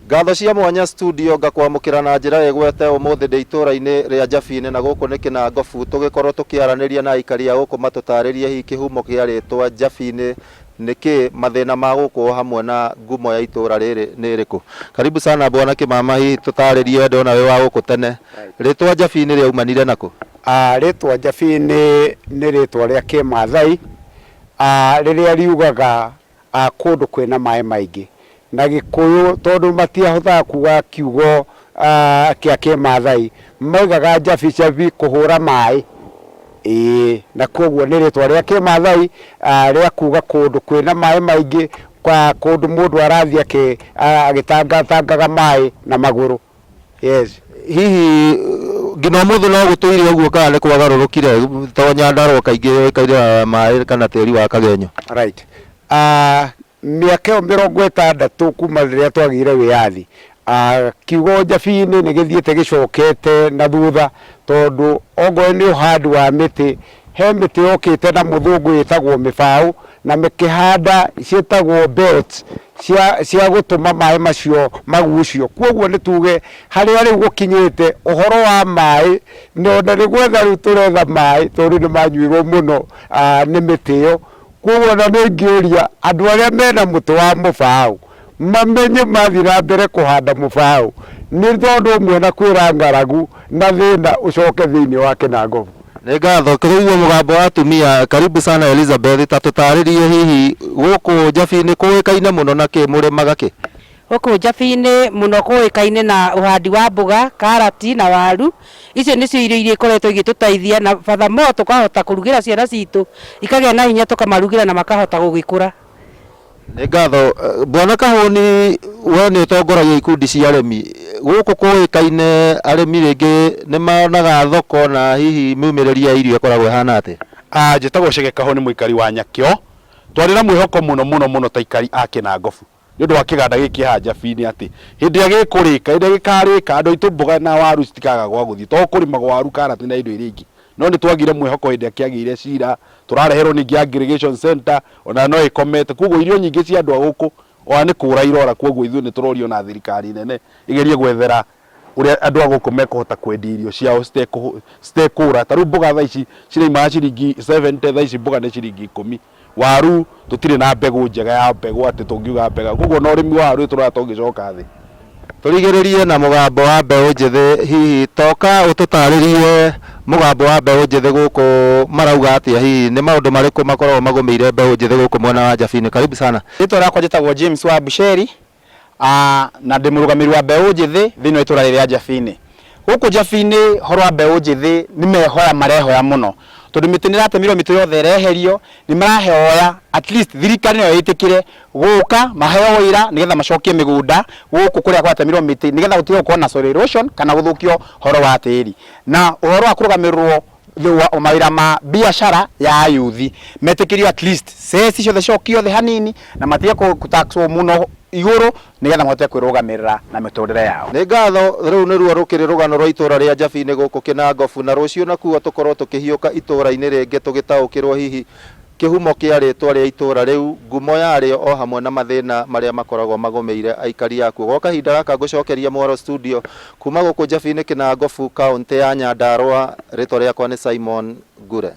Ngatho cia mwanya studio ngakwamũkĩra na njĩra ĩgwete ũmũthĩ ndĩ itũra-inĩ rĩa Njabinĩ na gũkũ nĩ Kĩnangobu tũgĩkorwo tũkĩaranĩria na aikari a gũkũ matũtarĩrie hihi kĩhumo kĩa rĩtwa Njabinĩ nĩkĩ, mathĩna ma gũkũ o hamwe na ngumo ya itũra rĩrĩ nĩ ĩrĩkũ. Karibu sana bwana Kĩmama, hihi tũtarĩrie ndona wĩ wa gũkũ tene, rĩtwa Njabinĩ rĩaumanire nakũ? Rĩtwa Njabinĩ nĩ rĩtwa rĩa kĩmathai rĩrĩa riugaga kũndũ kwĩna maĩ maingĩ. Na Gĩkũyũ tondũ matiahotaga kuga kiugo kĩa kĩmathai, maugaga njabicabi kũhũra maĩ. Ĩĩ, na kwoguo nĩ rĩtwa rĩa kĩmathai rĩa kuga kũndũ kwĩna maĩ maingĩ, kũndũ mũndũ arathiĩ agĩtangatangaga maĩ na magũrũ. Yes. Hihi nginya ũmũthĩ no gũtũire ũguo kana nĩ kwagarũrũkire to Nyandarũa kaingĩ yũĩkaine na maĩ kana tĩri wa Kagenyo? Right. Mĩaka ĩyo 60 kuma rĩrĩa twagĩire wĩyathi, kiugo Njabinĩ nĩ gĩthiĩte gĩcokete na thutha tondũ ongorwo nĩ ũhandi wa mĩtĩ, he mĩtĩ yokĩte na mũthũngũ ĩtagwo mĩbaũ na mĩkĩhanda ciĩtagwo belts cia cia gũtũma maĩ macio magucio. Kwoguo nĩ tuge harĩa rĩu gũkinyĩte ũhoro wa maĩ ona nĩ gwetha rĩu tũretha maĩ tondũ nĩ manyuirwo mũno nĩ mĩtĩ ĩyo. Kwoguo ona nĩ ingĩũria andũ arĩa mena mũtĩ wa mũbaũ mamenye mathiĩ na mbere kũhanda mũbaũ nĩ tondũ ũmwe na kwĩra ng'aragu na thĩna ũcoke thĩinĩ wa Kĩnangobu. Nĩ ngatho. Tũraigua mũgambo wa atumia. Karibu sana Elizabeth, ta tũtarĩrie hihi gũkũ Njabinĩ kũĩkaine mũno na kĩ, mũrĩmaga kĩ? Gũkũ Njabinĩ mũno kũĩkaine na ũhandi wa mboga, karati na waru. Icio nĩcio irio iria ikoretwo igĩtũteithia na furthermore tũkahota kũrugĩra ciana citũ ikagĩa na hinya tũkamarugĩra na makahota gũgĩkũra. Nĩ ngatho. Bwana Kahũni, we nĩ ũtongoragia ikundi cia arĩmi. Gũkũ kũĩkaine arĩmi rĩngĩ nĩ monaga thoko na hihi miumĩrĩrie ya irio ĩkoragwo ĩhana atĩa? Njĩtagwo Chege Kahũni mũikari wa Nyakĩo. Twarĩ na mwĩhoko mũno mũno mũno ta aikari a Kĩnangobu nĩ ũndũ wa kĩganda gĩkĩ kĩ haha Njabinĩ atĩ hĩndĩ ĩrĩa gĩkũrĩka, hĩndĩ ĩrĩa gĩkarĩka andũ aitũ mboga na waru citikaga gwa gũthiĩ to kũrĩmagwo waru, karati na indo iria ingĩ. No nĩ twagire mwĩhoko hĩndĩ ĩrĩa kĩagĩire cira, tũrareherwo ningĩ aggregation center ona no ĩkomete. Kwoguo irio nyingĩ cia andũ a gũkũ ona nĩ kũra irora. Kwoguo ithuĩ nĩ tũroria ona thirikari nene ĩgerie gwethera ũrĩa andũ a gũkũ mekũhota kwendia irio ciao citekũra. Ta rĩu mboga thaa ici ciraumaga ciringi 70, thaa ici mboga nĩ ciringi ikũmi. Waru tũtirĩ na mbegũ njega ya mbegũ atĩ tũngiuga mbega. Kwoguo ona ũrĩmi wa waru nĩtũrona ta ũngĩcoka thĩ. Tũrigĩrĩrie na mũgambo wa mbeũ njĩthĩ hihi toka ũtũtarĩrie mũgambo wa mbeũ njĩthĩ gũkũ marauga atĩa hihi nĩ maũndũ marĩkũ makoragwo magũmĩire mbeũ njĩthĩ gũkũ mwena wa Njabinĩ karibu sana. Rĩtwa rĩakwa njĩtagwo James wa Busheri na ndĩ mũrũgamĩrĩri wa mbeũ njĩthĩ thĩinĩ wa itũra rĩrĩ rĩa Njabinĩ. Gũkũ Njabinĩ ũhoro wa mbeũ njĩthĩ nĩ mehoya marehoya mũno tondũ mĩtĩ nĩ ĩratemirwo mĩtĩ yothe ĩreherio, nĩ marahoya at least thirikari nayo ĩtĩkĩre gũka maheo wĩra nĩgetha macokie mĩgũnda gũkũ kũrĩa kũratemirwo mĩtĩ nĩgetha gũtige gũkorwo na soil erosion kana gũthũkio ũhoro wa tĩri. Na ũhoro wa kũrũgamĩrĩrwo mawĩra ma biacara ya ayuthi metĩkĩrio at least cess ciothe cicokio thĩ hanini na matige gũtaxwo mũno igũrũ nĩgetha mahote kwĩrũgamĩrĩra na mĩtũrĩre yao. Nĩ ngatho, rũu nĩruo rũkĩrĩ rũgano rwa itũra rĩa Njabinĩ gũkũ Kĩnangobu na rũciũ nakuo tũkorwo tũkĩhiũka itũra-inĩ rĩngĩ tũgĩtaũkĩrwo hihi kĩhumo kĩa rĩtwa rĩa itũra rĩu, ngumo yarĩo o hamwe na mathĩna marĩa makoragwo magũmĩire aikari akuo. Gwa kahinda gaka ngũcokeria mwaro studio kuma gũkũ Njabinĩ Kĩnangobu, kaũntĩ ya Nyandarũa, rĩtwa rĩakwa nĩ Simon Ngure.